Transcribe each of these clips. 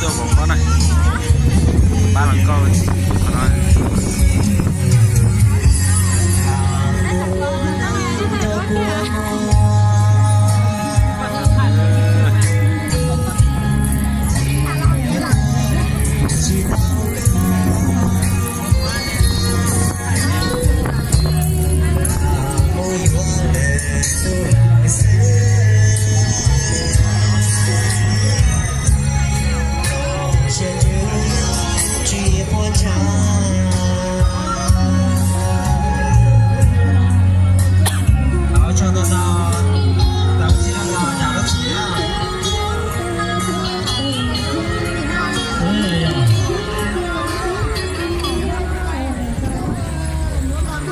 Tuaj pom pob na, pab los nkauj qhov no.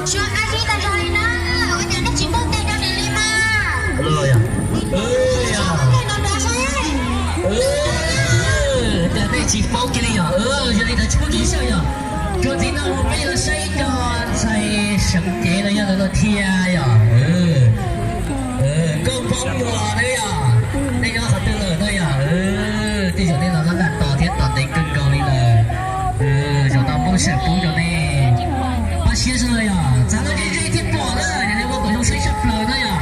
Suav qab zib tau zoo li no, ua cas nej tsis npauj tes rau nws li mas? Los yog, cas nej tsis paub kiag li yog, yog li ntawd tsis muaj kev xyaw yog. Tsuas txiv no mus peb yuav saib ib co ntxhais seev cev los yog ntawd los thiab yog. Nkauj Hmoob Muas na yog, nej nyob qhov twg lawm na yog? Tej zaum nej los laj laj tos thiab tos ntev kawg nkaus li lawm. Zaum no Hmoob Xyooj pub rau nej pab siab xwb na yog, txav no ze ze thiaj pom na, yog nej muaj kom zoo saib tshaj plaws na yog.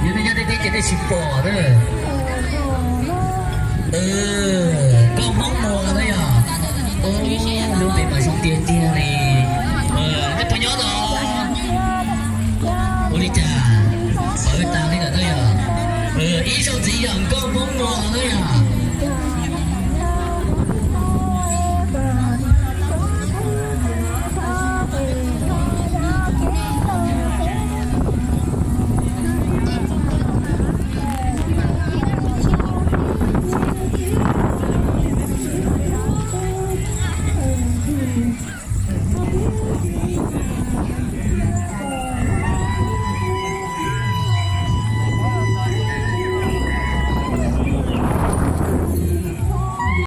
Yog nej nyob tej teb ces nej tsis pom na. Nkauj Hmoob Muas na yog. Lub npe mas zoo tiag tiag li. Nej puas nyob no? Ua li cas pawv tas li lawm na yog? Ib zaug ntxiv yog Nkauj Hmoob Muas na yog.